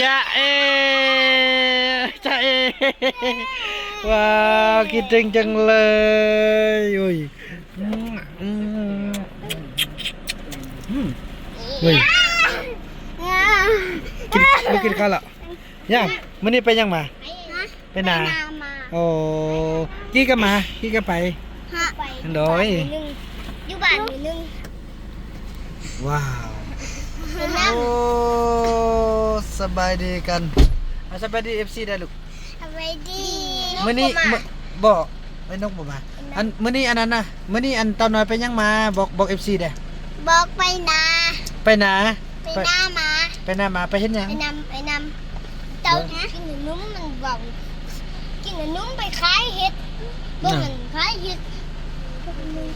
ຈ໊ະເອ ຈ໊ະເອ ວ້າວ ຄິດເຖິງຈັງເລີຍ ໂອ້ຍ ອືມ ອືມ ອືມ ເຮີ້ຍ ກິນ ບໍ່ກິນເຂົ້າລະ ຍາມ ມື້ນີ້ໄປຫຍັງມາ? ໄປນາ ໄປນາມາ ໂອ້ ກີ້ກໍມາ ກີ້ກໍໄປ ຮະ ໂດຍ ຢູ່ບ້ານມື້ໜຶ່ງ ຢູ່ບ້ານມື້ໜຶ່ງ ວ້າວ ໂອ້ ສະບາຍດີກັນ ອ່າ ສະບາຍດີ ເອັຟຊີ ໄດ້ລູກ ສະບາຍດີ ມື້ນີ້ ນົກບໍ່ມາ ມື້ ບໍ່ ໄອ້ນົກບໍ່ມາ ໄອ້ນົກ ອັນ ມື້ນີ້ອັນນັ້ນນະ ມື້ນີ້ອັນເຕົ້ານ້ອຍໄປຫຍັງມາ ບອກ ບອກ ເອັຟຊີ ແດ່ ບອກໄປນາ ໄປນາ ໄປນາມາ ໄປນາມາ ໄປເຮັດຫຍັງ? ໄປນຳ ໄປນຳ ເຕົ້າ ເອີ ກິນຂະໜົມ ມັນເວົ້າ ກິນຂະໜົມ ໄປຂາຍເຫັດ ເບິ່ງ ນະ ມັນຂາຍເຫັດ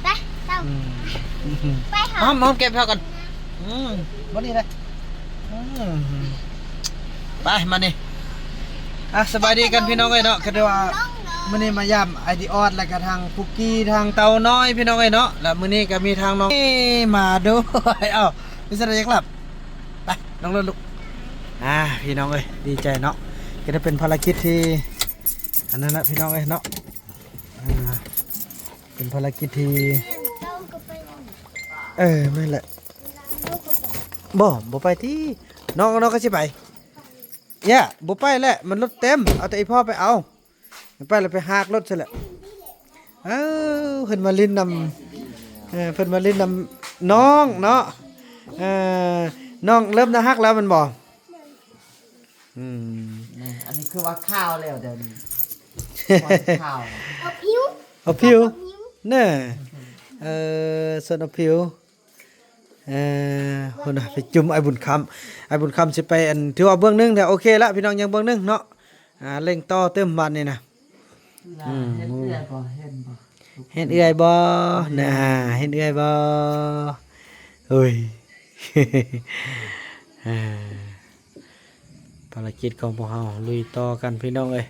ໄປ ເຕົ້າ ອືມ ໄປຫາ ຫອມ ຫອມແກ້ມເຂົາກ່ອນ ອືມ ບໍ່ນີ້ເດ້ ອືມ ໄປ ມານີ້ ອ່ະ ສະບາຍດີກັນພີ່ນ້ອງເອີຍເນາະ ກໍຖືວ່າມື້ນີ້ມາຢາມອ້າຍດີອອດ ແລ້ວກໍທາງປຸກກີ້ ທາງເຕົ້ານ້ອຍ ພີ່ນ້ອງເອີຍເນາະ ແລ້ວມື້ນີ້ກໍມີທາງນ້ອງ ເອີ ມາດ້ວຍ ເອົ້າ ມີສະໄດຢາກຫຼັບ ໄປ ລົງລົດລູກ ອ່າ ພີ່ນ້ອງເອີຍ ດີໃຈເນາະ ກໍໄດ້ເປັນພາລະກິດທີ່ ອັນນັ້ນລະ ພີ່ນ້ອງເອີຍເນາະ ອ່າ ເປັນພາລະກິດທີ່ ເອີ ແມ່ນແຫຼະ ບໍ່ ບໍ່ໄປຕິ ນ້ອງ ນ້ອງກໍຊິໄປ ເອີຍ ບໍ່ໄປແຫຼະ ມັນລົດເຕັມ ເອົາແຕ່ອີ່ພໍ່ໄປເອົາ ໄປແລ້ວໄປຫາກລົດຊະແຫຼະ ເອີ ເພິ່ນມາຫຼິ້ນນຳ ເອີ ເພິ່ນມາຫຼິ້ນນຳນ້ອງເນາະ ເອີ ນ້ອງເລີ່ມໜ້າຮັກແລ້ວແມ່ນບໍ່? ອືມ ນີ້ ອັນນີ້ຄືວ່າຂາວແລ້ວດຽວນີ້ ຂາວ ເອົາຜິວ ເອົາຜິວ ເອົາຜິວ ແນ່ ເອີ ສ່ວນເອົາຜິວ ເອີ ພຸ້ນນະ ໄປຈຸ່ມອ້າຍບຸນຄຳ ອ້າຍບຸນຄຳຊິໄປ ອັນ ຖືວ່າເບື້ອງໜຶ່ງແລ້ວ ໂອເຄລະ ພີ່ນ້ອງ ຍັງເບື້ອງໜຶ່ງເນາະ ອ່າ ເລັ່ງຕໍ່ຕື່ມບາດນີ້ນະ ອືມ ເຫັນເອື້ອຍບໍ່ ເຫັນບໍ່ ເຫັນເອື້ອຍບໍ່ ນະ ເຫັນເອື້ອຍບໍ່ ໂອ້ຍ ອ່າ ພາລະກິດຂອງພວກເຮົາລຸຍຕໍ່ກັນພີ່ນ້ອງເອີຍ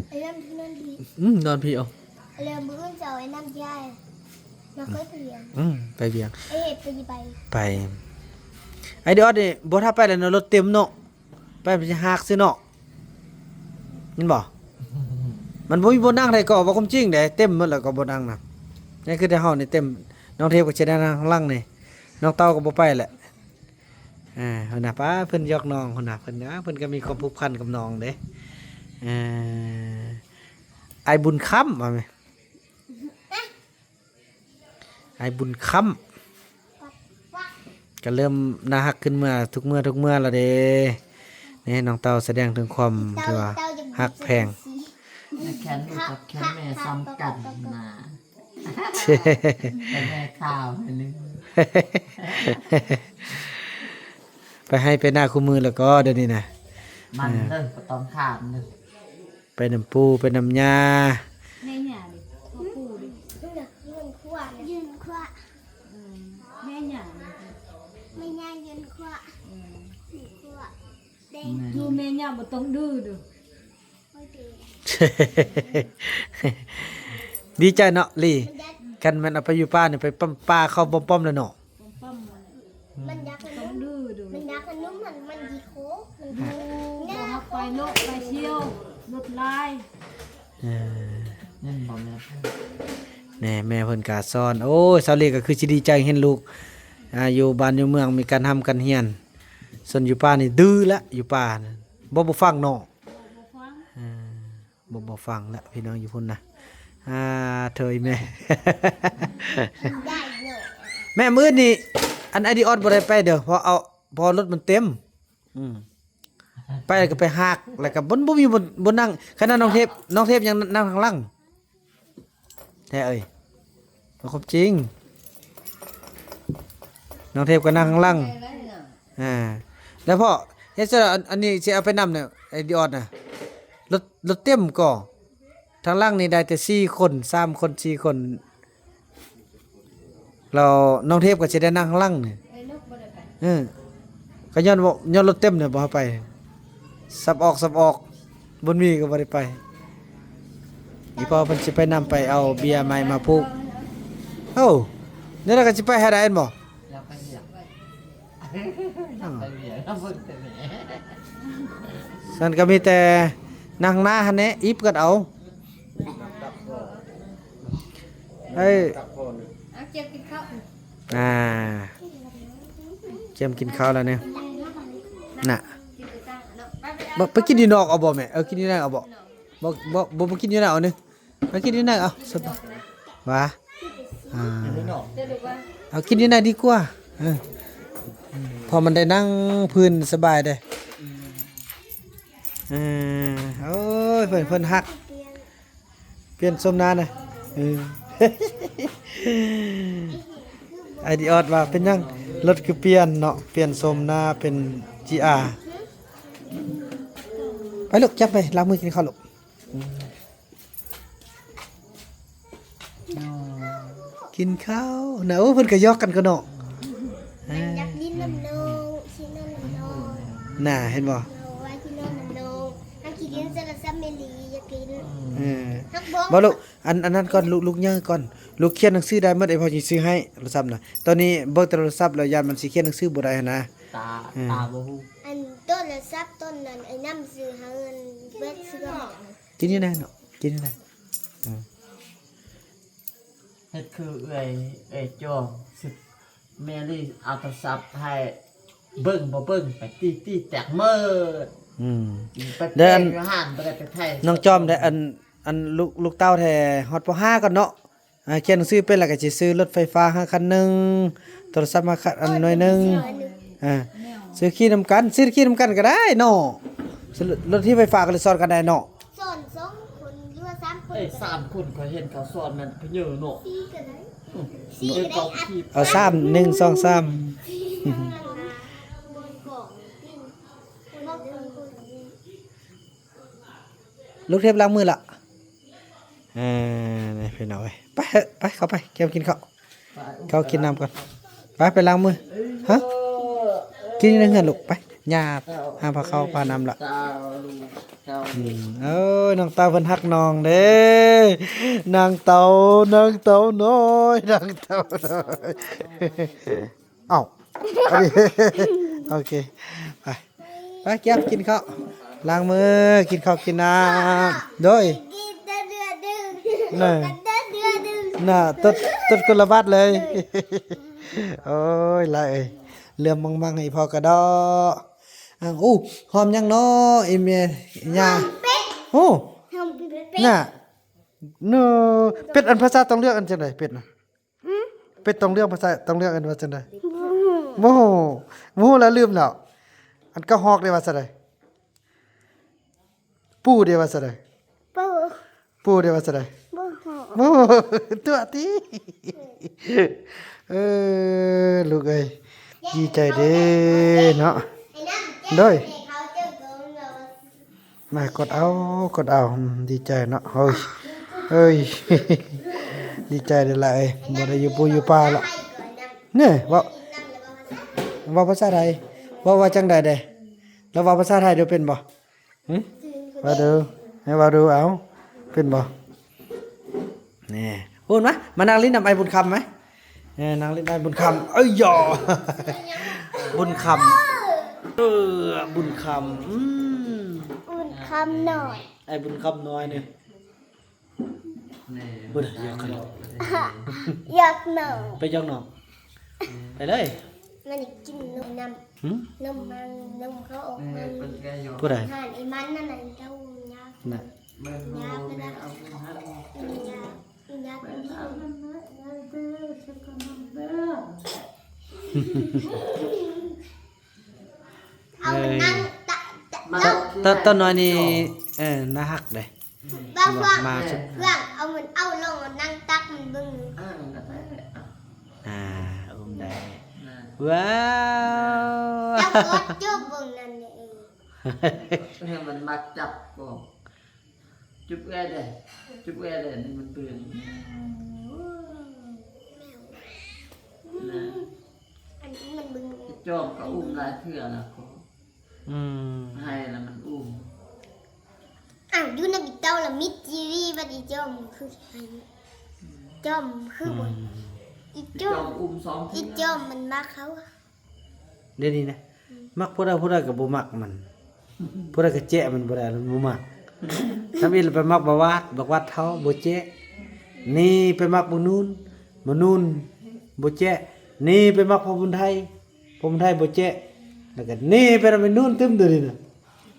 ໄອ້ນ້ຳທີ່ນອນພີ້ ອືມ ນອນພີ້ເອົາ ແລ້ວມື້ອື່ນເຈົ້າໄອ້ນ້ຳຍ້າຍ ມາເຄີຍໄປວຽງ ອືມ ໄປວຽງ ໄອ້ເຮັດໄປ ໄປ ໄອ້ດີອອດນີ້ບໍ່ຖ້າໄປແລ້ວເນາະ ລົດເຕັມເນາະ ໄປມັນຊິຫາກຊື່ເນາະ ແມ່ນບໍ່? ມັນບໍ່ມີບ່ອນນັ່ງໃດກໍ ເວົ້າຄວາມຈິງເດ້ ເຕັມໝົດແລ້ວກໍບ່ອນນັ່ງນະ ຍັງຄືແຕ່ເຮົານີ້ເຕັມ ນ້ອງເທບກໍຊິໄດ້ນັ່ງຂ້າງຫຼັງນີ້ ນ້ອງເຕົ້າກໍບໍ່ໄປແຫຼະ ອ່າ ເພິ່ນນະ ປ້າ ເພິ່ນຢອກນ້ອງ ເພິ່ນນະ ເພິ່ນນະ ເພິ່ນກໍມີຄວາມຜູກພັນກັບນ້ອງເດ້ ເອີ ອ້າຍບຸນຄຳວ່າແມ່ ອ້າຍບຸນຄຳ ກໍເລີ່ມໜ້າຮັກຂຶ້ນເມື່ອທຸກເມື່ອທຸກເມື່ອແລ້ວເດ້ ນີ້ນ້ອງເຕົ້າສະແດງເຖິງຄວາມທີ່ວ່າຮັກແພງ ແຂນລູກກັບແຂນແມ່ສ່ຳກັນນະ ແຕ່ແມ່ຂາວໃຫ້ໜຶ່ງ ໄປໄຮ່ໄປນາຄູ່ມື້ແລ້ວກໍດຽວນີ້ນະ ມັນເດີ ບໍ່ຕ້ອງຖາມເດີ ໄປນຳປູ່ໄປນຳຍ່າ ແມ່ຍ່າເດ ພໍ່ປູ່ເດ ຢູ່ເຮືອນຄົວ ຢູ່ເຮືອນຄົວ ອືມ ແມ່ຍ່າເດ ແມ່ຍ່າຢູ່ເຮືອນຄົວ ອືມ ຢູ່ເຮືອນຄົວ ແມ່ ຢູ່ແມ່ຍ່າບໍ່ຕ້ອງດື້ເດີ ໂອ້ຍ ດີໃຈເນາະລີ ຄັນແມ່ນເອົາໄປຢູ່ປ່ານີ້ ໄປປ້ຳປ່າເຂົ້າປ້ອມໆແລ້ວເນາະ ປ້ອມໆ ມັນຢາກຂະໜົມ ມັນຢາກຂະໜົມ ມັນ ມັນຂີ້ໂຄກ ມັນ ມັນຢາກໄປເນາະ ໄປທ່ຽວ ລົດຫຼາຍ ເອີ ແມ່ນບໍ່ແມ່? ແນ່ ແມ່ເພິ່ນກະສອນ ໂອ້ຍ ສາວລີກໍຄືຊິດີໃຈເຫັນລູກ ອ່າ ຢູ່ບ້ານຢູ່ເມືອງມີການຮ່ຳການຮຽນ ສ່ວນຢູ່ປ່ານີ້ດື້ແຫຼະ ຢູ່ປ່າ ບໍ່ ບໍ່ຟັງເນາະ ບໍ່ ບໍ່ຟັງ ເອີ ບໍ່ ບໍ່ຟັງແລ້ວ ພີ່ນ້ອງຢູ່ພຸ້ນນະ ອ່າ ເທີອີແມ່ ແມ່ ມື້ນີ້ ອັນ ໄອດີອອດບໍ່ໄດ້ໄປເດີ ເພາະເອົາ ເພາະລົດມັນເຕັມ ອືມ ໄປແລ້ວກໍໄປຫາກ ແລ້ວກໍບໍ່ ບໍ່ມີບ່ອນ ບ່ອນນັ່ງ ຂະໜາດນ້ອງເທບ ນ້ອງເທບຍັງນັ່ງທາງຫຼັງ ແທ້ເອີຍ ເວົ້າຄວາມຈິງ ນ້ອງເທບກໍນັ່ງທາງຫຼັງ ອ່າ ແລ້ວພໍ່ ເຮັດຊັ້ນ ອັນ ອັນນີ້ຊິເອົາໄປນຳນະ ໄອດີອອດນະ ລົດ ລົດເຕັມກໍ ທາງຫຼັງນີ້ໄດ້ແຕ່ສີ່ຄົນ ສາມຄົນ ສີ່ຄົນ ແລ້ວນ້ອງເທບກໍຊິໄດ້ນັ່ງທາງຫຼັງນີ້ ເອີ ກໍຍ້ອນວ່າ ຍ້ອນລົດເຕັມນີ້ບໍ່ໃຫ້ໄປ ສັບອອກ ສັບອອກ ບໍ່ມີກໍບໍ່ໄດ້ໄປ ອີ່ພໍ່ເພິ່ນຊິໄປນຳໄປເອົາເບ້ຍໄມ້ມາຜູກ ເອົ້າ ແນວໃດກໍຊິໄປໃຫ້ໄດ້ແມ່ນບໍ່? ແລ້ວໄປວຽກ ຊັ້ນກໍມີແຕ່ນັ່ງໜ້າຫັ້ນແຫຼະ ອີບກັນເອົາ. ເອີ ເອົາ ກຽມກິນເຂົ້າ ອ່າ ກຽມກິນເຂົ້າແລ້ວນີ້ນະ. ບໍ່ ໄປກິນຢູ່ນອກເອົາບໍ່ແມ່? ເອີ ກິນຢູ່ໃນເອົາບໍ່? ບໍ່ ບໍ່ ບໍ່ ບໍ່ກິນຢູ່ໃນເອົານີ້ ມາກິນຢູ່ໃນ ເອົາ ສະບາຍ ຫວາ ອ່າ ເອົາກິນຢູ່ໃນດີກວ່າ. ເອີ ເພາະມັນໄດ້ນັ່ງພື້ນສະບາຍເດ້. ເອີ ໂອ້ຍ ເພິ່ນ ເພິ່ນຮັກ ປ່ຽນຊົມໜ້ານະ. ເອີ ໄອດີອອດວ່າເປັນຫຍັງລົດຄືປ່ຽນເນາະ ປ່ຽນຊົມໜ້າເປັນຈີອາ. ໄປລູກ ຈັບໄປ ລ້າງມືກິນເຂົ້າລູກ. ກິນເຂົ້ານະ. ໂອ້ ເພິ່ນກໍຢອກກັນກະເນາະ. ມັນຢາກຫຼິ້ນນຳນ້ອງ ຊິນອນນຳນ້ອງ ນະ ເຫັນບໍ່? ວ່າຊິນອນນຳນ້ອງ ຫາກຊິຫຼິ້ນໂທລະສັບແມ່ລີຢາກຫຼິ້ນ. ເອີ ບໍ່ລູກ ອັນ ອັນນັ້ນກ່ອນ ລູກ ລູກຍ່າງກ່ອນ ລູກຂຽນໜັງສືໄດ້ໝົດ ໄອ້ພໍ່ຊິຊື້ໃຫ້ໂທລະສັບນະ. ຕອນນີ້ເບິ່ງແຕ່ໂທລະສັບແລ້ວ ຢ້ານມັນຊິຂຽນໜັງສືບໍ່ໄດ້ຫັ້ນນະ. ຕາ ເອີ ຕາບໍ່ຮູ້. ອັນໂທລະສັບຕອນນັ້ນ ໄອ້ນ້ຳຊື້ໃຫ້ ອັນເບິດເຊື່ອ ກິນຢູ່ໃນເນາະ ກິນຢູ່ໃນ. ເອີ ເຮັດຄືເອື້ອຍ ເອື້ອຍຈອມ ຊິ ແມ່ລີເອົາໂທລະສັບໃຫ້ ເບິ່ງບໍ່ເບິ່ງ ໄປຕີ ຕີແຕກໝົດ. ອືມ ໄປແປງຢູ່ຮ້ານ ບໍ່ໄດ້ໄປໄທ. ນ້ອງຈອມໄດ້ ອັນ ອັນ ລູກ ລູກເຕົ້າແທ້ຮອດປໍຫ້າກ່ອນເນາະ. ອ່າ ຂຽນໜັງສືເປັນແລ້ວກໍຊິຊື້ລົດໄຟຟ້າໃຫ້ຄັນໜຶ່ງ ໂທລະສັບໃຫ້ຄັນ ອັນ ໜ່ວຍໜຶ່ງ. ອ່າ ຊື້ຂີ່ນຳກັນ ຊື້ຂີ່ນຳກັນກໍໄດ້ເນາະ. ລົດຖີບໄຟຟ້າກໍໄດ້ ສອນກັນໄດ້ເນາະ. ສອນສອງຄົນ ຫຼືວ່າສາມຄົນ ເອີຍ ກໍໄດ້ ສາມຄົນ. ຂ້ອຍເຫັນເຂົາສອນນັ້ນພະເຍາະເນາະ. ສີ່ກໍໄດ້ ສີ່ກໍໄດ້ ເອົາ ສາມ ໜຶ່ງ ສອງ ສາມ. ລູກເທບລ້າງມືລະ. ເອີ ນີ້ພີ່ນ້ອງເອີຍ ໄປເຖາະ ໄປ ເຂົ້າໄປ ກຽມກິນເຂົ້າ ເຂົ້າກິນນ້ຳກ່ອນ. ໄປ ໄປລ້າງມື. ຮະ ກິນຢູ່ໃນເຮືອນລູກ ໄປ ຍ່າຫາພາເຂົ້າພານ້ຳລະ. ອືມ ເອີຍ ນ້ອງເຕົ້າເພິ່ນຮັກນ້ອງເດ້ ນາງເຕົ້າ ນາງເຕົ້ານ້ອຍ ນາງເຕົ້ານ້ອຍ. ເອົ້າ ໂອເຄ ໄປ ໄປ ກຽມກິນເຂົ້າ ລ້າງມື ກິນເຂົ້າກິນນ້ຳ ໂດຍ ນະ ນະ ຕົດ ຕົດຄົນລະບາດເລີຍ. ໂອ້ຍ ຫຼາຍເອີຍ ເຫຼືອມມັງໆ ໃຫ້ພໍ່ກະເດາະ. ອ້າວ ໂອ້ ຫອມຫຍັງເນາະ ອີແມ່ຍ່າ? ໂອ້ ນະ ເນາະ ເປັດ ອັນພາສາຕ້ອງເລືອກ ອັນຈັ່ງໃດ ເປັດນະ? ຫືມ? ເປັດຕ້ອງເລືອກພາສາ ຕ້ອງເລືອກເອີ້ນວ່າຈັ່ງໃດ? ບໍ່ຮູ້ ບໍ່ຮູ້ແລ້ວ ລືມແລ້ວ. ອັນກະຮອກເດວ່າຈັ່ງໃດ? ປູເດວ່າຈັ່ງໃດ? ປູ ປູເດວ່າຈັ່ງໃດ? ບໍ່ຮູ້ ບໍ່ຮູ້ ຕົວະຕິ. ເອີ ລູກເອີຍ ດີໃຈເດ້ເນາະ ໂດຍ. ມາ ກົດເອົາ ກົດເອົາ ອືມ ດີໃຈເນາະ. ເຮີ້ຍ ເຮີ້ຍ ດີໃຈເດ້ຫຼາຍ ບໍ່ໄດ້ຢູ່ປູຢູ່ປາລະ. ນີ້ ເວົ້າ ເວົ້າພາສາໄທ ເວົ້າວ່າຈັ່ງໃດເດ້? ລາວເວົ້າພາສາໄທເດີ ເປັນບໍ່? ຫຶ? ເວົ້າດູ ໃຫ້ເວົ້າດູ ເອົາ ເປັນບໍ່? ນີ້ ພຸ້ນມາ ມານັ່ງຫຼິ້ນນຳອ້າຍບຸນຄຳໄໝ? ເອີ ນັ່ງຫຼິ້ນອ້າຍບຸນຄຳ. ເອີຍ ບຸນຄຳ ເອີ ບຸນຄຳ ອືມ ບຸນຄຳນ້ອຍ ອ້າຍບຸນຄຳນ້ອຍນີ້. ພຸ້ນ ຢອກກັນ ຢອກນ້ອງ ໄປຢອກນ້ອງ ໄປເລີຍ. ມັນກິນນົມນຳ ຫຶ? ນົມມັນ ນົມເຂົາອອກມາ ຜູ້ໃດ? ຫັ້ນ ອີມັນນັ້ນນະ ເຈົ້າຍາ ນະ ຍາໄປລະ ເອົາໄປໃຫ້ ຍາ ຍາໄປກິນ. ເອົາມັນນັ່ງ ເອີຍ ຕະ ຕະ ຕອນ ຕອນນ້ອຍນີ້ ເອີ ໜ້າຮັກເດ້ ເວົ້າວ່າ ມາ ເພື່ອນເອົາມັນ ເອົາລອງນັ່ງຕັກມັນເບິ່ງ. ອ່າ ອຸ້ມໄດ້ ອ່າ ວ້າວ ຈັບກົດຈຸບເບິ່ງນັ້ນເດ້ ເອີ ໃຫ້ມັນມາຈັບກໍ ຈຸບເອື້ອຍເດ້ ຈຸບເອື້ອຍເດ້ ນີ້ມັນຕື່ນ ນະ ອັນນີ້ມັນເບິ່ງ ອີຈອມກໍອຸ້ມຫຼາຍເທື່ອແລ້ວກໍ ອືມ ໃຫ້ລະມັນອຸ້ມ. ອ້າວ ຢູ່ນຳອີເຕົ້າລະມິດຈີວີ ບັດອີຈອມຄືໃຫ້ ຈອມຄືບໍ່ ອືມ ອີຈອມ ອີຈອມອຸ້ມສອງເທື່ອ ອີຈອມມັນມັກເຮົາ ອ ດຽວນີ້ນະ ມັກຜູ້ໃດຜູ້ໃດກໍບໍ່ມັກມັນ ຜູ້ໃດກໍແຈະມັນບໍ່ໄດ້ ມັນບໍ່ມັກ. ທຳອິດລະໄປມັກບັກຫວາດ ບັກຫວາດເຖົ້າບໍ່ແຈະ ນີ້ໄປມັກບັກນູນ ບັກນູນບໍ່ແຈະ ນີ້ໄປມັກພໍ່ບຸນໄທ ພໍ່ບຸນໄທບໍ່ແຈະ ແລ້ວກໍນີ້ໄປນຳໄອ້ນູນຕື່ມ ດຽວນີ້ນະ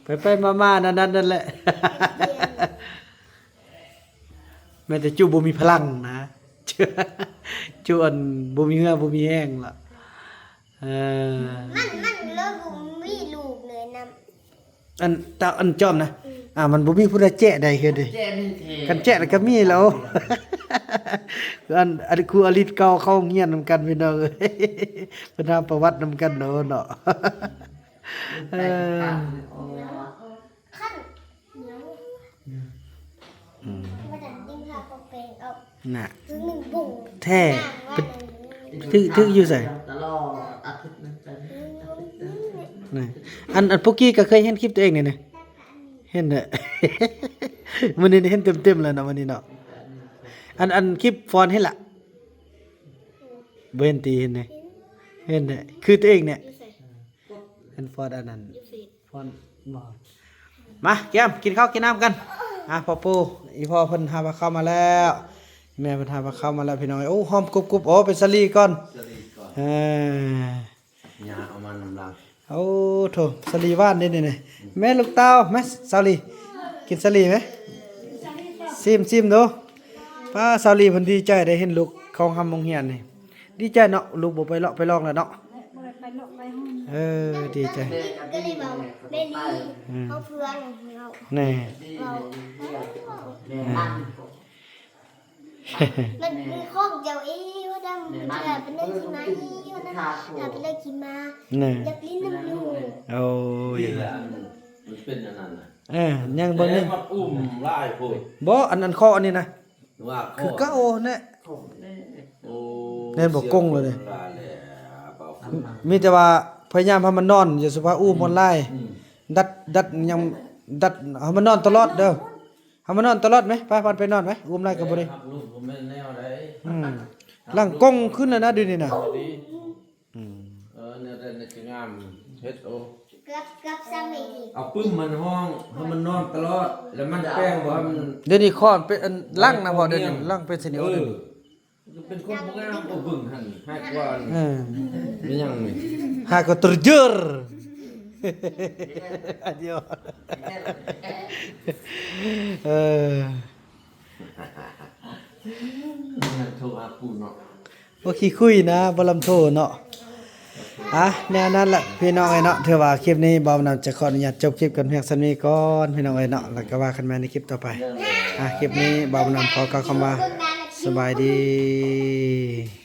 ໄປໆມາໆນັ້ນໆນັ້ນແຫຼະ. ແມ່ນແຕ່ຈຸບໍ່ມີພະລັງນະ ຈຸອັນບໍ່ມີເຫື່ອບໍ່ມີແຮງລະ ເອີ ມັນ ມັນເລີຍບໍ່ມີລູກເລີຍນຳ ອັນຕາ ອັນຈອມນະ ອືມ ອ່າ ມັນບໍ່ມີຜູ້ໃດແຈະໄດ້ເຮັດເດ້ ແຈະມີແທ້ ຄັນແຈະລະກໍມີແລ້ວ ອັນ ອັນຄູອາລິດເກົ່າເຂົ້າໂຮງຮຽນນຳກັນພີ່ນ້ອງເອີຍ ເພິ່ນຫາປະຫວັດນຳກັນເນາະ ເນາະ ເອີ ຄັນ ອືມ ວ່າດັງຈຶ່ງຫາປະແປງອອກ ນະ ຄືໜຶ່ງບຸງ ແທ້ ນະ ຖືກ ຖືກຢູ່ໃສ? ຕະຫຼອດອາທິດໜຶ່ງກັນ ອືມ ນະ ອັນ ອັນປຸກກີ້ກໍເຄີຍເຫັນຄລິບຕົວເອງນີ້ນະ ເຫັນເດ້ ມື້ນີ້ເຫັນເຕັມໆແລ້ວເນາະ ມື້ນີ້ເນາະ ອັນ ອັນຄລິບຟອນເຫັນລະ ບໍ່ເຫັນຕິ ເຫັນເດ້ ເຫັນເດ້ ຄືຕົວເອງນີ້ ຢູ່ໃສ? ເຫັນຟອນອັນນັ້ນ ຢູ່ເຟສ ຟອນບໍ່ ມາ ແກ້ມ ກິນເຂົ້າກິນນ້ຳກັນ ອ່າ ພໍ່ປູ່ ອີ່ພໍ່ເພິ່ນຫາບເຂົ້າມາແລ້ວ ແມ່ເພິ່ນຫາບເຂົ້າມາແລ້ວພີ່ນ້ອງເອີຍ ໂອ້ ຫອມກຸບໆ ໂອ້ ເປັນສາລີກ່ອນ ສາລີກ່ອນ ເອີ ຍ່າເອົາມານຳຫຼັງ ໂອ້ໂທ້ ສາລີຫວານເດ້ນີ້ ແມ່ລູກເຕົ້າ ແມ່ສາລີ ກິນສາລີໄໝ ຊີມ ຊີມດູ ປ້າ ສາລີເພິ່ນດີໃຈໄດ້ເຫັນລູກເຂົ້າຮ່ຳໂຮງຮຽນນີ້ ດີໃຈເນາະ ລູກບໍ່ໄປເລາະໄປລອງແລ້ວເນາະ ບໍ່ໄດ້ໄປເລາະໄປຫ້ອງ ເອີ ດີໃຈ ກໍເລີຍເວົ້າແມ່ລີ ອືມ ເຮົາເພື່ອນຂອງເຮົາ ແນ່ ເອີ ມັນມີຂອງເຈົ້າເອງວ່າດຳ ເປັນເລື່ອງທີ່ມາເອງວ່າດຳ ຖ້າເປັນເລື່ອງທີ່ມາ ແນ່ ຢາກຫຼິ້ນນຳລູກ ໂອ້ຍ ມັນເປັນອັນນັ້ນນະ ເອີ ຍັງເບິ່ງນີ້ ແຕ່ມັນອຸ້ມຫຼາຍໂພດ ບໍ່ ອັນ ອັນເຄາະອັນນີ້ນະ ວ່າ ຄືເກົ່າຫັ້ນແຫຼະ ໂອ້ ແມ່ນບໍ່ກົງເລີຍເດ້ ມີແຕ່ວ່າພະຍາຍາມໃຫ້ມັນນອນ ຢ່າສຸພາອູ້ມອອນລາຍ ອືມ ດັດ ດັດຫຍັງ ດັດໃຫ້ມັນນອນຕະຫຼອດເດີ ໃຫ້ມັນນອນຕະຫຼອດໄໝ ໄປ ພາໄປນອນໄໝ ອຸ້ມຫຼາຍກໍບໍ່ດີ ຮັບລູກບໍ່ແມ່ນແນວໃດ ອືມ ຫຼັງກົງຂຶ້ນແລ້ວນະ ດຽວນີ້ນະ ອືມ ເອີ ແນວໃດນະຈະງາມ ເຮັດ ໂອ້ ເກືອບ ເກືອບສາມເມດ ເອົາປຶ້ມມັນຫ້ອງ ໃຫ້ມັນນອນຕະຫຼອດ ແລ້ວມັນແປງບໍ່ໃຫ້ມັນ ດຽວນີ້ຄ້ອນເປັນອັນຫຼັງນະພໍ່ ດຽວນີ້ຫຼັງເປັນຊະນິດ ເອີ ເປັນຄົນບໍ່ງາມ ໂອ້ ເບິ່ງຫັ້ນ ໃຫ້ກວ່າ ເອີ ແມ່ນຫຍັງນີ້ ຫາກໍຕຣເຈີຣ ດຽວ ເອີ ໂທຫາປູ່ເນາະ ບໍ່ຂີ້ຄຸຍນະ ບໍ່ລຳໂທເນາະ ອ່ະ ແນວນັ້ນແຫຼະພີ່ນ້ອງເອີຍເນາະ ຖືວ່າຄລິບນີ້ບ່າວນຳຈະຂໍອະນຸຍາດຈົບຄລິບກັນພຽງສ່ຳນີ້ກ່ອນພີ່ນ້ອງເອີຍເນາະ ແລ້ວກໍວ່າກັນໃໝ່ໃນຄລິບຕໍ່ໄປ ອ່ະ ຄລິບນີ້ບ່າວນຳຂໍກ່າວຄຳວ່າ ສະບາຍດີ.